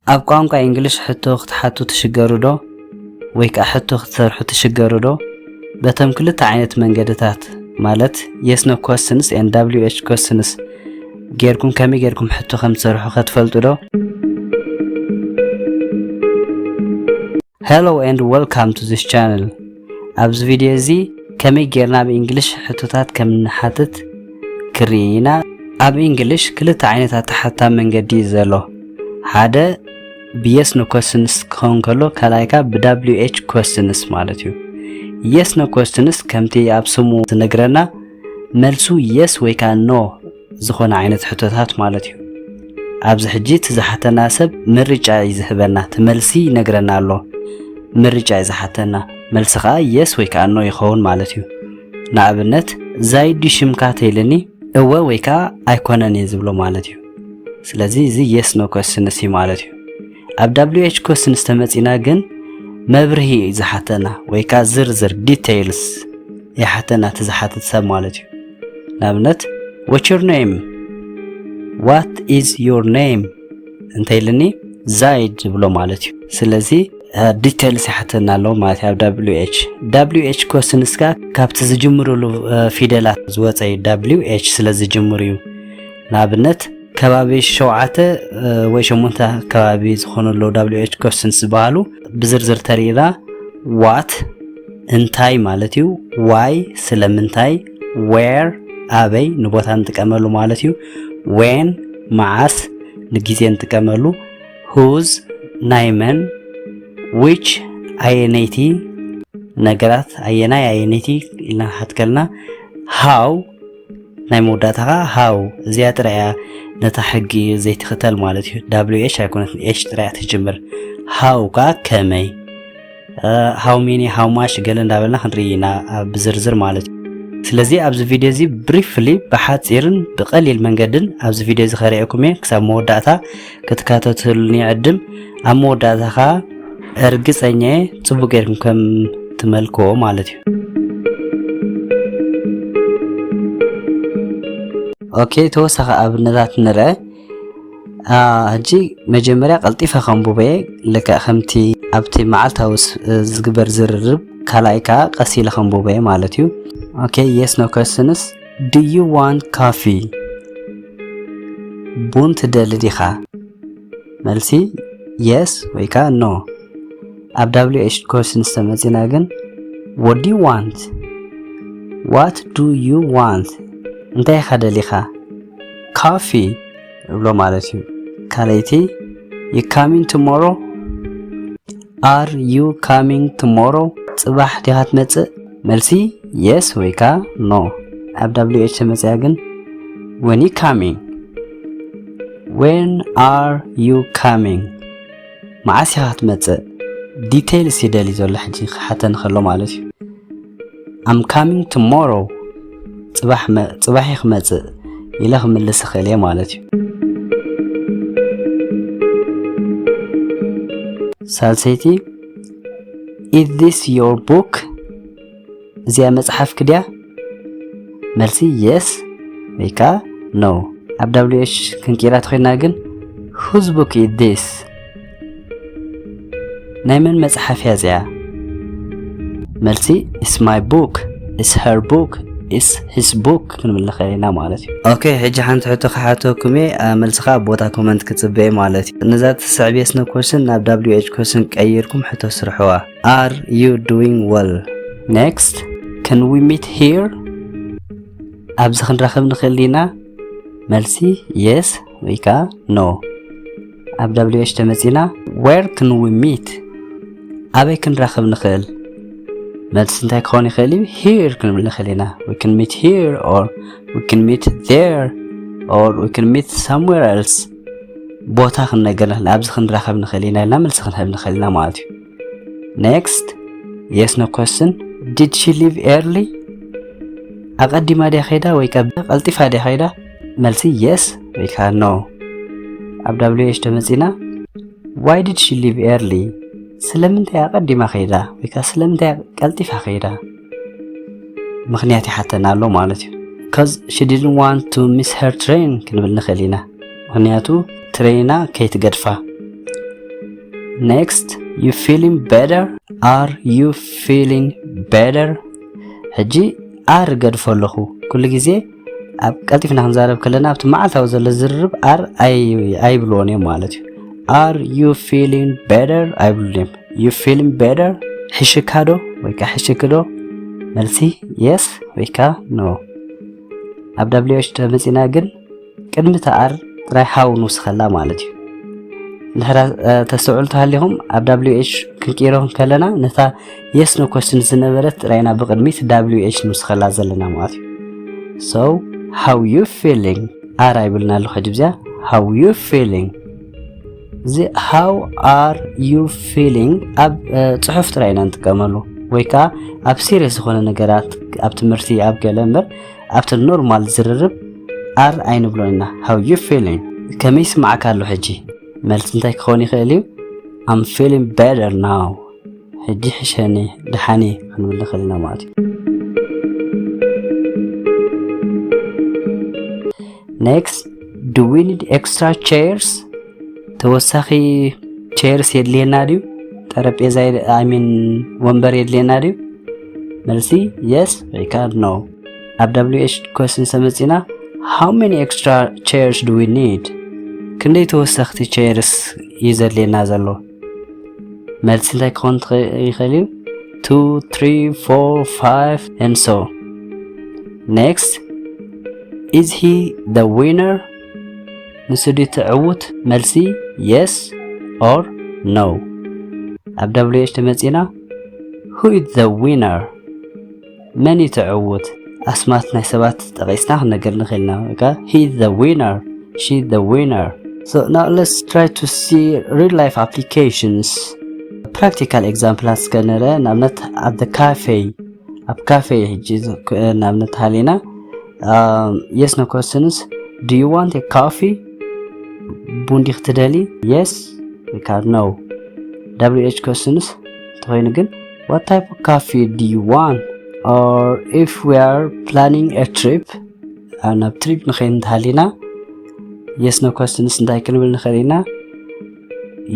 ኣብ ቋንቋ እንግሊሽ ሕቶ ክትሓቱ ትሽገሩ ዶ? ወይ ከዓ ሕቶ ክትሰርሑ ትሽገሩ ዶ? በቶም ክልተ ዓይነት መንገድታት፣ ማለት yes no questions and W H questions ጌርኩም ከመይ ጌርኩም ሕቶ ከም ትሰርሑ ከትፈልጡ ዶ? Hello and welcome to this channel። ኣብዚ ቪድዮ እዚ ከመይ ጌርና ኣብ እንግሊሽ ሕቶታት ከም ንሓትት ክርኢ ኢና። ኣብ እንግሊሽ ክልተ ዓይነት ኣተሓታ መንገዲ እዩ ዘሎ። ሓደ ብ yes no questions ክኸውን ከሎ፣ ካልኣይ ከኣ ብ W H questions ማለት እዩ። Yes no questions ከምቲ ኣብ ስሙ ዝነግረና መልሱ yes ወይ ከኣ no ዝኾነ ዓይነት ሕቶታት ማለት እዩ። ኣብዚ ሕጂ እቲ ዝሓተና ሰብ ምርጫ እዩ ዝህበና፣ እቲ መልሲ ይነግረና ኣሎ። ምርጫ እዩ ዝሓተና። መልሲ ከኣ yes ወይ ከኣ no ይኸውን ማለት እዩ። ንኣብነት፣ ዛይድ ድዩ ሽምካ ተይልኒ፣ እወ ወይ ከኣ ኣይኮነን እየ ዝብሎ ማለት እዩ። ስለዚ እዚ yes no questions እዩ ማለት እዩ። ኣብ W H questions ተመጺና ግን መብርሂ እዩ ዝሓተና፣ ወይ ከኣ ዝርዝር፣ details፣ ይሓተና እቲ ዝሓትት ሰብ ማለት እዩ። ንኣብነት፣ what's your name? What is your name? እንተይልኒ፣ ዛይድ ዝብሎ ማለት እዩ። ስለዚ details ይሓተና ኣሎ ማለት እዩ። ኣብ W H W H questions ከኣ ካብቲ ዝጅምርሉ ፊደላት ዝወፀ እዩ። W H ስለ ዝጅምር እዩ። ንኣብነት፣ ከባቢ ሸውዓተ ወይ ሸሞንተ ከባቢ ዝኾኑ ኣለዉ W H questions ዝበሃሉ ብዝርዝር ተሪኢና፣ what እንታይ ማለት እዩ፣ why ስለምንታይ፣ where ኣበይ ንቦታ ንጥቀመሉ ማለት እዩ፣ when መዓስ ንግዜ ንጥቀመሉ፣ whose ናይ መን፣ which ኣየነይቲ ነገራት፣ ኣየናይ ኣየነይቲ ኢልና ንሓትከልና፣ how ናይ መወዳእታ ከዓ how። እዚኣ ጥራይ እያ ነታ ሕጊ ዘይትኽተል ማለት እዩ። W H ኣይኮነትን፣ H ጥራይ እያ ትጅምር። How ከዓ ከመይ፣ how many፣ how much ገለ እንዳበልና ክንርኢ ኢና ብዝርዝር ማለት እዩ። ስለዚ ኣብዚ ቪድዮ እዚ briefly ብሓፂርን ብቐሊል መንገድን ኣብዚ ቪድዮ እዚ ከርእየኩም እየ። ክሳብ መወዳእታ ክትከታተሉኒ ይዕድም። ኣብ መወዳእታ ከዓ እርግፀኛ እየ ፅቡቅ ጌርኩም ከም ትመልክዎ ማለት እዩ። ኦኬ፣ ተወሳኺ ኣብነታት ንርአ። ሕጂ መጀመርያ ቀልጢፈ ከንብቦ እየ፣ ልክዕ ከምቲ ኣብቲ መዓልታዊ ዝግበር ዝርርብ። ካልኣይ ከዓ ቀስ ኢለ ከንብቦ እየ ማለት እዩ። ኦኬ፣ yes no questions። Do you want coffee? ቡን ትደሊ ዲኻ? መልሲ yes ወይ ከዓ no። ኣብ W H questions ተመጺና ግን what do you want? What do you want? እንታይ ኢኻ ደሊኻ? Coffee እብሎ ማለት እዩ። ካልኣይቲ you coming tomorrow? Are you coming tomorrow? ጽባሕ ዲኻ ትመጽእ? መልሲ yes ወይ ከዓ no። ኣብ W H ተመጺኣ ግን when you coming? When are you coming? መዓስ ኢኻ ክትመጽእ? Details ይደሊ ዘሎ ሕጂ ክሓተኒ ከሎ ማለት እዩ። I'm coming tomorrow። ጽባሕ መ-፣ ጽባሕ እየ ክመጽእ ኢለ ክምልስ እኽእል እየ ማለት እዩ። ሳልሰይቲ፣ is this your book? እዚኣ መጽሓፍኪ ድያ? መልሲ yes ወይ ከዓ no። ኣብ W H ክንቅይራ ተኾይንና ግን whose book is this? ናይ መን መጽሓፍ እያ እዚኣ? መልሲ it's my book፣ it's her book፣ it's his book ክንብል ንኽእል ኢና ማለት እዩ። ኦኬ፣ ሕጂ ሓንቲ ሕቶ ክሓተኩም እየ፣ ኣ፣ መልሲ ከዓ ኣብ ቦታ ኮመንት ክጽበ እየ ማለት እዩ። ነዛ ትስዕብ yes no question ናብ W H question ቀይርኩም ሕቶ ስርሕዋ። Are you doing well? Next, can we meet here? ኣብዚ ክንራኸብ ንኽእል ዲና? መልሲ yes ወይ ከዓ no። ኣብ W H ተመጺና where can we meet? ኣበይ ክንራኸብ ንኽእል? መልሲ እንታይ ክኸውን ይኽእል እዩ? Here ክንብል ንኽእል ኢና። We can meet here or we can meet there or we can meet somewhere else። ቦታ ክንነግር ንኽእል፣ ኣብዚ ክንራኸብ ንኽእል ኢና ኢልና መልሲ ክንህብ ንኽእል ኢና ማለት እዩ። Next, yes no question. Did she leave early? ኣቐዲማ ድያ ከይዳ ወይ ከ ቀልጢፋ ድያ ከይዳ? መልሲ yes ወይ ከኣ no። ኣብ W H ተመጺና why did she leave early? ስለምንታይ ኣቐዲማ ከይዳ ወይ ከኣ ስለምንታይ ቀልጢፋ ከይዳ? ምኽንያት ይሓተና ኣሎ ማለት እዩ። Cause she didn't want to miss her train ክንብል ንኽእል ኢና። ምኽንያቱ ትሬና ከይትገድፋ። Next, you feeling better? Are you feeling better? ሕጂ are ገድፎ ኣለኹ። ኩሉ ግዜ ኣብ ቀልጢፍና ክንዛረብ ከለና ኣብቲ መዓልታዊ ዘሎ ዝርርብ are ኣይብልዎን እዮም ማለት እዩ። Are you feeling better ኣይብሉን እዮም። You feeling better? ሕሽካ ዶ ወይ ከዓ ሕሽኪ ዶ? መልሲ yes ወይ ከዓ no። ኣብ wh ተመፂና ግን ቅድሚ እቲ are ጥራይ how ንውስኸላ ማለት እዩ። እንድሕር ተስተውዕሉ ተሃሊኹም ኣብ wh ክንቅይሮ ከለና ነታ yes no question ዝነበረት ጥራይና ብቅድሚት wh ንውስኸላ ዘለና ማለት እዩ። So how you feeling? Are ኣይብልና ኣለኹ ሕጂ ብዚኣ how you feeling? እዚ how are you feeling ኣብ ፅሑፍ ጥራይ ኢና ንጥቀመሉ ወይ ከዓ ኣብ serious ዝኾነ ነገራት ኣብ ትምህርቲ ኣብ ገለ እምበር ኣብቲ normal ዝርርብ are ኣይንብሎን ኢና። How you feeling? ከመይ ይስማዓካ ኣሎ ሕጂ? መልሲ እንታይ ክኸውን ይኽእል እዩ? I'm feeling better now. ሕጂ ሕሸኒ ደሓኒ ክንብል ንኽእል ኢና ማለት እዩ። Next, do we need extra chairs? ተወሳኺ chairs የድልየና ድዩ? ጠረጴዛ I mean ወንበር የድልየና ድዩ? መልሲ yes ወይ ከዓ no። ኣብ wh question ተመፂና how many extra chairs do we need? ክንደይ ተወሰኽቲ chairs እዩ ዘድልየና ዘሎ? መልሲ እንታይ ክኾን ይኽእል እዩ? Two, three, four, five and so. Next, is he the winner? ንሱ ድዩ ትዕውት? መልሲ yes or no። ኣብ wh ተመፂና who is the winner? መን እዩ ትዕውት? ኣስማት ናይ ሰባት ጠቒስና ክንነገር ንኽእል ኢና። He is the winner, she is the winner. So now let's try to see real life applications. Practical example ኣስከ ንረ ንኣብነት ኣብ the cafe ኣብ ካፌ ሕጂ ንኣብነት ሃሊና yes no questions. Do you want a coffee? ቡን ዲኺ ትደሊ? Yes ወይ ከዓ no። Wh questions እንተኾይኑ ግን what type of coffee do you want? Or if we are planning a trip ኣብ ናብ trip ንኸይድ እንተሃሊና yes no questions እንታይ ክንብል ንኽእል ኢና?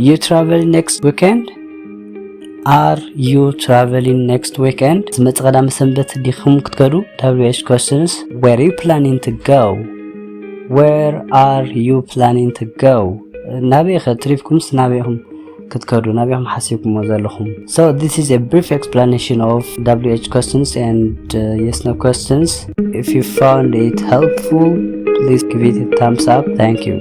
You travel next weekend? Are you traveling next weekend? ዝመጽእ ቀዳመ ሰንበት ዲኹም ክትከዱ? Wh questions. Where are you planning to go? Where are you planning to go? ናበይ ኸ trip ኩምስ ናበይ ኢኹም ክትከዱ ናበይ ኢኹም ሓሲብኩምዎ ዘለኹም? So this is a brief explanation of wh questions and uh, yes no questions. If you found it helpful, please give it a thumbs up. Thank you.